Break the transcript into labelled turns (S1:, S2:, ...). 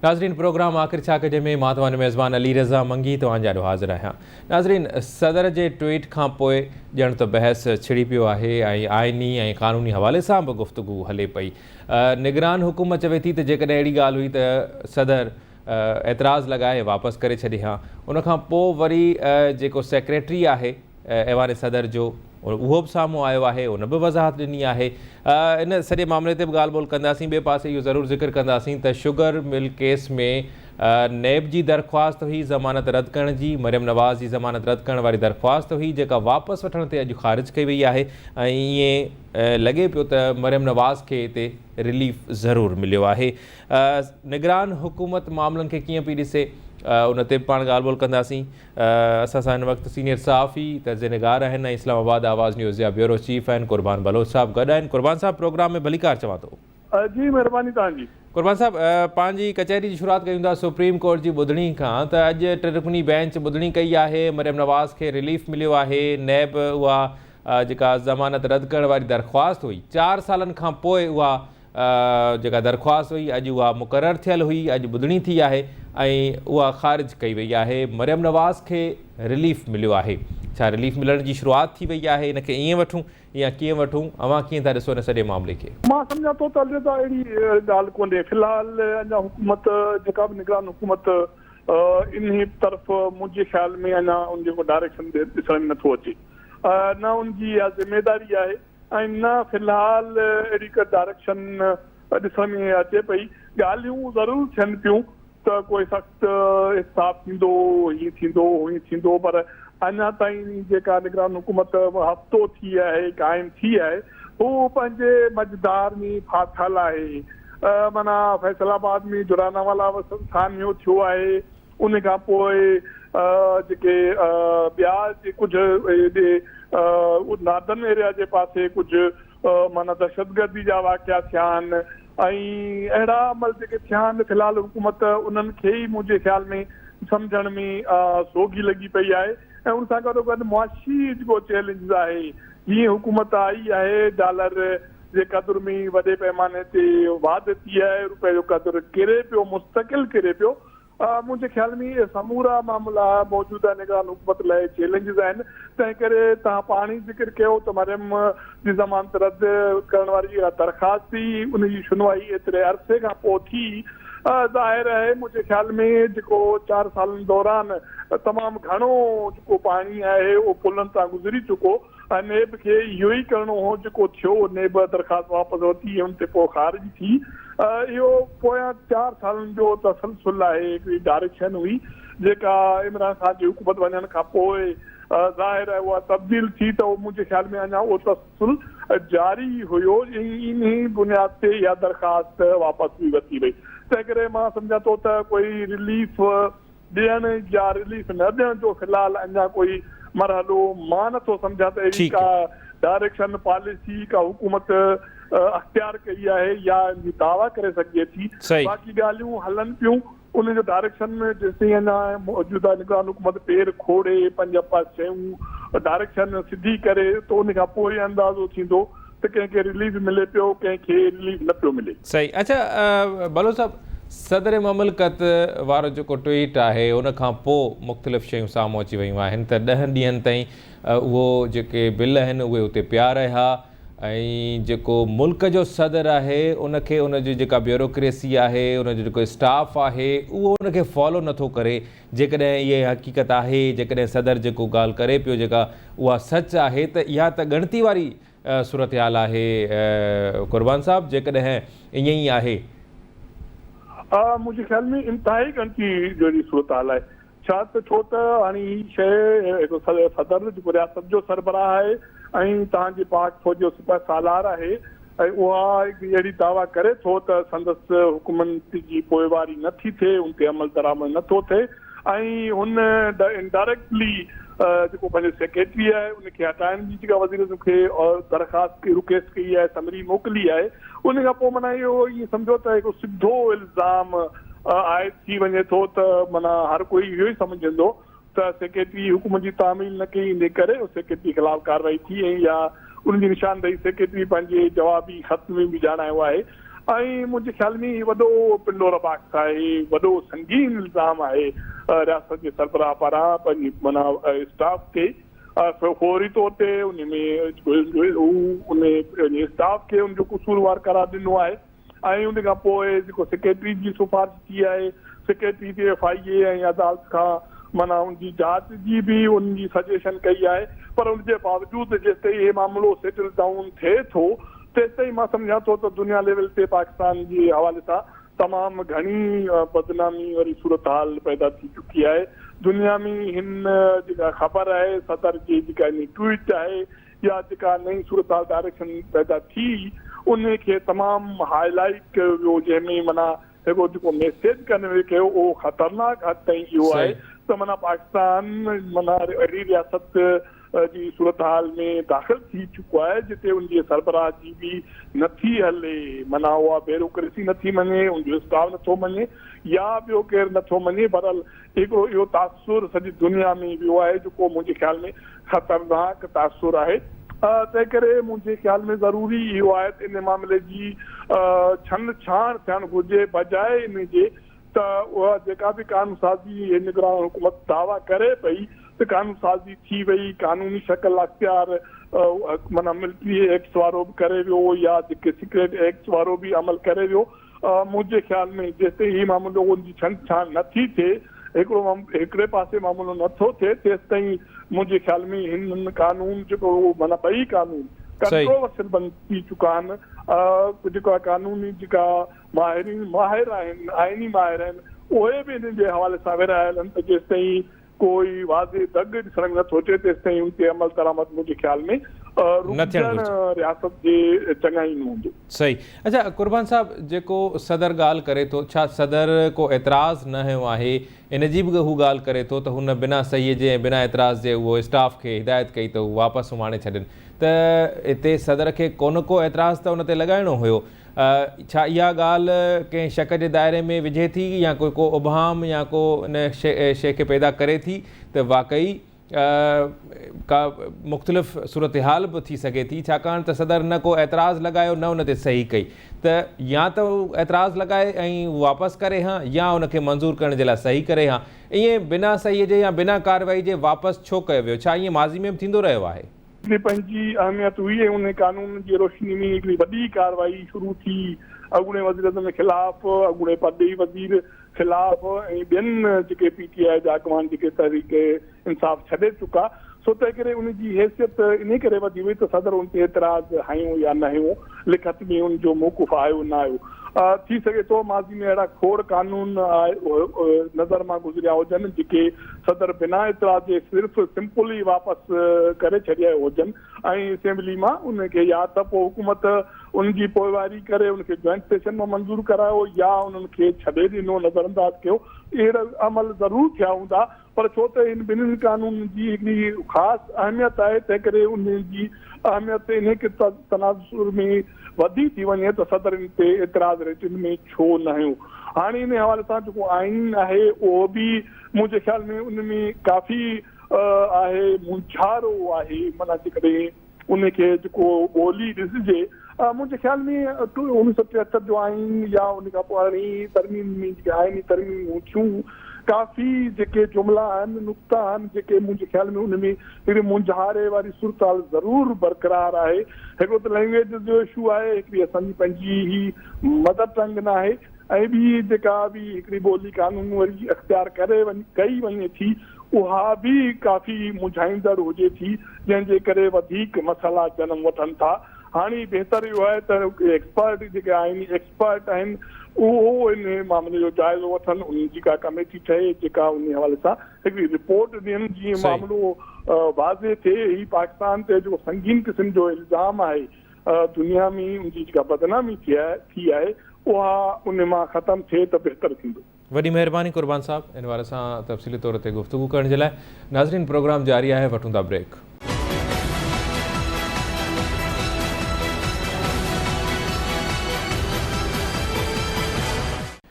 S1: ناظرين پروگرام آخر ڇا ڪجي ۾ مان توهان جو ميزبان علي رضا منگي توهان جي آڏو حاضر آهيان. ناظرين صدر جي ٽوئيٽ کان پوء ڄڻ ته بحث ڇڙي پيو آهي ۽ آئيني ۽ قانوني حوالي سان به گفتگو هلي پئي. نگران حڪومت چوي ٿي ته جيڪڏهن اهڙي ڳالهه هئي ته صدر اعتراض لڳائي واپس ڪري ڇڏي ها. ان کان پوء وري جيڪو سيڪريٽري آهي ايوان صدر جو اهو به سامهون آيو آهي ان به وضاحت ڏني آهي ان سڄي معاملي تي به ڳالهه ٻولهه ڪنداسين ٻئي پاسي اهو ضرور ذڪر ڪنداسين ته شگر مل ڪيس ۾ نيب جي درخواست هئي ضمانت رد ڪرڻ جي مريم نواز جي ضمانت رد ڪرڻ واري درخواست هئي جيڪا واپس وٺڻ تي اڄ خارج ڪئي وئي آهي ۽ ائين لڳي پيو ته مريم نواز کي اتي رليف ضرور مليو آهي نگران حڪومت معاملن کي ڪيئن پئي ڏسي ان تي به پاڻ ڳالهه ٻولهه ڪنداسين اسان سان هن وقت سينيئر صحافي، تجزيه نگار آهن ۽ اسلام آباد آواز نيوز جا بيورو چيف آهن قربان بلوچ صاحب گڏ آهن. قربان صاحب پروگرام ۾ ڀليڪار چوان ٿو.
S2: جي مهرباني توهان جي.
S1: قربان صاحب پنهنجي ڪچهري جي شروعات ڪيون ٿا سپريم ڪورٽ جي ٻڌڻي کان ته اڄ ٽه رڪني بينچ ٻڌڻي ڪئي آهي مريم نواز کي رليف مليو آهي نيب اها جيڪا ضمانت رد ڪرڻ واري درخواست هئي چار سالن کان پوء اها جيڪا درخواست هئي اڄ اها مقرر ٿيل هئي، اڄ ٻڌڻي ٿي آهي ۽ اها خارج ڪئي وئي آهي، مريم نواز کي رليف مليو آهي، ڇا رليف ملڻ جي شروعات ٿي وئي آهي، ان کي ائين وٺون يا ڪيئن وٺون، اوهان ڪيئن ٿا ڏسو ان سڄي معاملي کي؟
S2: مان سمجهان ٿو ته الرضا اهڙي ڳالهه ڪونهي، في الحال اڃا حڪومت جيڪا به نگران حڪومت انهي طرف منهنجي خيال ۾ اڃا ان جي ڪو ڊائريڪشن ڏسڻ ۾ نٿو اچي نه ان جي اها ذميواري آهي. ۽ نه في الحال اهڙي ڪا ڊائريڪشن ڏسڻ ۾ اچي پئي. ڳالهيون ضرور ٿين پيون ته ڪوئي سخت احتساب ٿيندو، هيئن ٿيندو، هونئن ٿيندو پر اڃا تائين جيڪا نگران حڪومت هفتو ٿي آهي قائم ٿي آهي هو پنهنجي مجدار ۾ ڦاٿل آهي. معنيٰ فيصل آباد ۾ جڙانوالا سانحو ٿيو آهي. ان کان پوء جيڪي ٻيا ڪجهه هيڏي ناردرن ايريا جي پاسي ڪجهه معنيٰ دهشتگردي جا واقعا ٿيا آهن ۽ اهڙا عمل جيڪي ٿيا آهن في الحال حڪومت انهن کي ئي منهنجي خيال ۾ سمجهڻ ۾ سوگهي لڳي پئي آهي ۽ ان سان گڏوگڏ معاشي جيڪو چئلينجز آهي جيئن حڪومت آئي آهي ڊالر جي قدر ۾ وڏي پئماني تي واڌ ٿي آهي روپئي جو قدر ڪري پيو مستقل ڪري پيو منهنجي خيال ۾ اهي سمورا معاملا موجوده نگران حڪومت لاء چئلينجز آهن، تنهن ڪري توهان پاڻ ئي ذڪر ڪيو ته مريم جي ضمانت رد ڪرڻ واري جيڪا درخواست هئي ان جي شنوائي ايتري عرصي کان پوء ٿي، ظاهر آهي منهنجي خيال ۾ جيڪو چار سالن دوران تمام گهڻو جيڪو پاڻي آهي اهو پلن تان گذري چڪو. ۽ نيب کي اهو ئي ڪرڻو هو جيڪو ٿيو، نيب درخواست واپس ورتي ۽ ان تي پوء خارج ٿي. اهو پويان چار سالن جو تسلسل آهي، هڪڙي ڊائريڪشن هئي جيڪا عمران خان جي حڪومت وڃڻ کان پوء ظاهر آهي اها تبديل ٿي ته منهنجي خيال ۾ اڃا اهو تسلسل جاري هيو ۽ انهي بنياد تي اها درخواست واپس به ورتي وئي. تنهنڪري مان سمجهان ٿو ته ڪوئي رليف ڏيڻ يا رليف نه ڏيڻ جو في الحال اڃا ڪوئي مرحلو مان نه ٿو سمجهان ته اهڙي ڪا ڊائريڪشن پاليسي ڪا حڪومت اختيار ڪئي آهي يا ان جي دعويٰ ڪري سگهجي ٿي باقي ڳالهيون هلن پيون ان جو ڊائريڪشن ۾ جيستائين اڃا موجوده نگران حڪومت پير کوڙي پنج شيون ڊائريڪشن سڌي ڪري ته ان کان پوء اندازو ٿيندو ته ڪنهن کي رليف ملي پيو ڪنهن کي رليف نه پيو ملي.
S1: صحيح اڇا بلوچ صاحب صدر مملڪت وارو جيڪو ٽوئيٽ آهي ان کان پو مختلف شيون سامهون اچي ويون آهن ته ڏهن ڏينهن تائين اهو جيڪي بل آهن اهي اتي پيا رهيا ۽ جيڪو ملڪ جو صدر آهي ان کي ان جي جيڪا بيوروڪريسي آهي ان جو جيڪو اسٽاف آهي اهو ان کي فالو نٿو ڪري جيڪڏهن اها حقيقت آهي، جيڪڏهن صدر جيڪو ڳالهه ڪري پيو جيڪا اها سچ آهي ته اها ته ڳڻتي واري صورتحال آهي قربان صاحب جيڪڏهن ائين ئي آهي.
S2: منهنجي خيال ۾ انتهائي ڳڻتي جهڙي صورتحال آهي ڇا ته ڇو ته هاڻي هي شيء هڪ صدر جيڪو رياست جو سربراهه آهي ۽ توهان جي پاڪ فوج جو سپهه سالار آهي ۽ اها هڪ اهڙي دعويٰ ڪري ٿو ته سندس حڪمن جي پوئواري نه ٿي ٿئي، ان تي عملدرآمد نه ٿو ٿئي ۽ هن انڊائريڪٽلي جيڪو پنهنجو سيڪريٽري آهي ان کي هٽائڻ جي جيڪا وزيراعظم کي درخواست رڪويسٽ ڪئي آهي، سمري موڪلي آهي، ان کان پوء معنيٰ اهو ائين سمجهو ته هڪ سڌو الزام عائد ٿي وڃي ٿو ته معنيٰ هر ڪوئي اهو ئي سمجهندو ته سيڪريٽري حڪم جي تعميل نه ڪئي انهي ڪري سيڪريٽري خلاف ڪارروائي ٿي ۽ يا ان جي نشاندهي سيڪريٽري پنهنجي جوابي خط ۾ به ڄاڻايو آهي. ۽ منهنجي خيال ۾ هي وڏو پنڊورا باڪس آهي، وڏو سنگين الزام آهي رياست جي سربراهه پاران پنهنجي معنيٰ اسٽاف تي فوري طور تي ان ۾ هو ان پنهنجي اسٽاف کي ان جو قصوروار قرار ڏنو آهي ۽ ان کان پوء جيڪو سيڪريٽري جي سفارش ٿي آهي سيڪريٽري تي ايف I اي ۽ عدالت کان معنيٰ ان جي جاچ جي به ان جي سجيشن ڪئي آهي پر ان جي باوجود جيستائين هي معاملو سيٽل ڊائون ٿئي ٿو تيستائين مان سمجهان ٿو ته دنيا ليول تي پاڪستان جي حوالي سان تمام گهڻي بدنامي واري صورتحال پيدا ٿي چڪي آهي دنيا ۾ هن جيڪا خبر آهي صدر جي جيڪا انهي ٽوئيٽ آهي يا جيڪا نئين صورتحال ڊائريڪشن پيدا ٿي انهي کي تمام هائي لائيٽ ڪيو ويو جنهن ۾ معنيٰ هڪڙو جيڪو ميسيج ڪنوي ڪيو اهو خطرناڪ حد تائين اهو آهي ته معنيٰ پاڪستان معنيٰ اهڙي رياست جي صورتحال ۾ داخل ٿي چڪو آهي جتي ان جي سربراهه جي به نٿي هلي معنيٰ اها بيروڪريسي نٿي مڃي ان جو اسٽاف نٿو مڃي يا ٻيو ڪير نٿو مڃي بهرحال هڪڙو اهو تاثر سڄي دنيا ۾ ويو آهي جيڪو منهنجي خيال ۾ خطرناڪ تاثر آهي. تنهنڪري منهنجي خيال ۾ ضروري اهو آهي ته ان معاملي جي ڇنڊ ڇاڻ ٿيڻ گهرجي بجاء ان جي ته اها جيڪا به قانون سازي هي نگران حڪومت دعويٰ ڪري پئي ته قانون سازي ٿي وئي قانوني شڪل اختيار معنيٰ ملٽري ايڪٽس وارو به ڪري ويو يا جيڪي سيڪريٽ ايڪٽس وارو به عمل ڪري ويو منهنجي خيال ۾ جيستائين هي معاملو ان جي ڇنڊ ڇاڻ نه ٿي ٿئي، هڪڙو هڪڙي پاسي معاملو نه ٿو ٿئي، تيستائين منهنجي خيال ۾ هنن قانون جيڪو معنيٰ ٻئي قانون ڪنٽروورشل بڻجي چڪا آهن، جيڪا قانوني جيڪا ماهرين ماهر آهن، آئيني ماهر آهن، اهي به انهن جي حوالي سان ورهايل آهن ته جيستائين ڪوئي واضح دڳ ڏسڻ ۾ نٿو اچي تيستائين ان تي عمل درآمد منهنجي خيال ۾ رڪجڻ رياست جي چڱائي ۾ هوندو.
S1: صحيح اڇا قربان صاحب جيڪو صدر ڳالهه ڪري ٿو ڇا صدر ڪو اعتراض نه هنيو آهي ان جي به هو ڳالهه ڪري ٿو ته هن بنا صحيح جي ۽ بنا اعتراض جي اهو اسٽاف کي هدايت ڪئي ته هو واپس اماڻي ڇڏين ته هتي صدر کي ڪونه ڪو اعتراض ته ان تي لڳائڻو هيو ڇا اها ڳالهه ڪنهن شڪ جي دائري ۾ وجهي ٿي يا ڪو ڪو ابهام يا ڪو ان شيء کي پيدا ڪري ٿي ته واقعي ڪا مختلف صورتحال به ٿي سگهي ٿي ڇاڪاڻ ته صدر نه ڪو اعتراض لڳايو نه ان تي صحيح ڪئي ته يا ته هو اعتراض لڳائي ۽ واپس ڪري ها يا ان کي منظور ڪرڻ جي لاء صحيح ڪري ها ائين بنا صحيح جي يا بنا ڪارروائي جي واپس ڇو ڪيو ويو ڇا ائين ماضي ۾ به ٿيندو رهيو آهي؟
S2: جي پنهنجي اهميت هئي ۽ انهي قانون جي روشني ۾ هڪڙي وڏي ڪارروائي شروع ٿي اڳوڻي وزيراعظم خلاف، اڳوڻي پرڏيهي وزير خلاف ۽ ٻين جيڪي پي ٽي آء جا اڳواڻ جيڪي تحريڪ انصاف ڇڏي چڪا سو تنهن ڪري ان جي حيثيت انهي ڪري وڌي وئي ته صدر ان تي اعتراض هنيو يا نه هنيو لکت ۾ ان جو موقف آيو نه آيو ٿي سگهي ٿو ماضي ۾ اهڙا کوڙ قانون نظر مان گذريا هجن جيڪي صدر بنا اعتراض جي صرف سمپل ئي واپس ڪري ڇڏيا هجن ۽ اسيمبلي مان ان کي يا ته پوء حڪومت ان جي پوئواري ڪري ان کي جوائنٽ سيشن مان منظور ڪرايو يا انهن کي ڇڏي ڏنو نظرانداز ڪيو اهڙا عمل ضرور ٿيا هوندا پر ڇو ته هن ٻنهين قانونن جي هڪڙي خاص اهميت آهي، تنهنڪري انهن جي اهميت انهيء کي تناظر ۾ وڌي ٿي وڃي ته صدر ان تي اعتراض ريٽن ۾ ڇو نه هنيو. هاڻي انهيء حوالي سان جيڪو آئين آهي، اهو به منهنجي خيال ۾ ان ۾ ڪافي آهي مونجهارو آهي، معنيٰ جيڪڏهن ان کي جيڪو ٻولي ڏسجي منهنجي خيال ۾ 1973 جو آئين يا ان کان پوء ارڙهين ترميم ۾ جيڪي آئيني ترميمون ٿيون ڪافي جيڪي جملا آهن نقطا آهن جيڪي منهنجي خيال ۾ ان ۾ هڪڙي مونجهاري واري صورتحال ضرور برقرار آهي هڪڙو ته لينگويج جو اشو آهي هڪڙي اسان جي پنهنجي هي مدر ٽنگ ناهي ۽ ٻي جيڪا به هڪڙي ٻولي قانون وري اختيار ڪري ڪئي وڃي ٿي اها به ڪافي منجهائيندڙ هجي ٿي جنهن جي ڪري وڌيڪ مسئلا جنم وٺن ٿا. هاڻي بهتر اهو آهي ته ايڪسپرٽ جيڪي آئيني ايڪسپرٽ آهن اهو انهي معاملي جو جائزو وٺن انهن جي ڪا ڪميٽي ٺهي جيڪا انهي حوالي سان هڪڙي رپورٽ ڏين جيئن معاملو واضح ٿئي. هي پاڪستان تي جيڪو سنگين قسم جو الزام آهي دنيا ۾ ان جي جيڪا بدنامي ٿي آهي اها ان مان ختم ٿئي ته بهتر ٿيندو.
S1: وڏي مهرباني قربان صاحب ان حوالي سان تفصيلي طور تي گفتگو ڪرڻ جي لاء. ناظرين پروگرام جاري آهي وٺون ٿا بريڪ.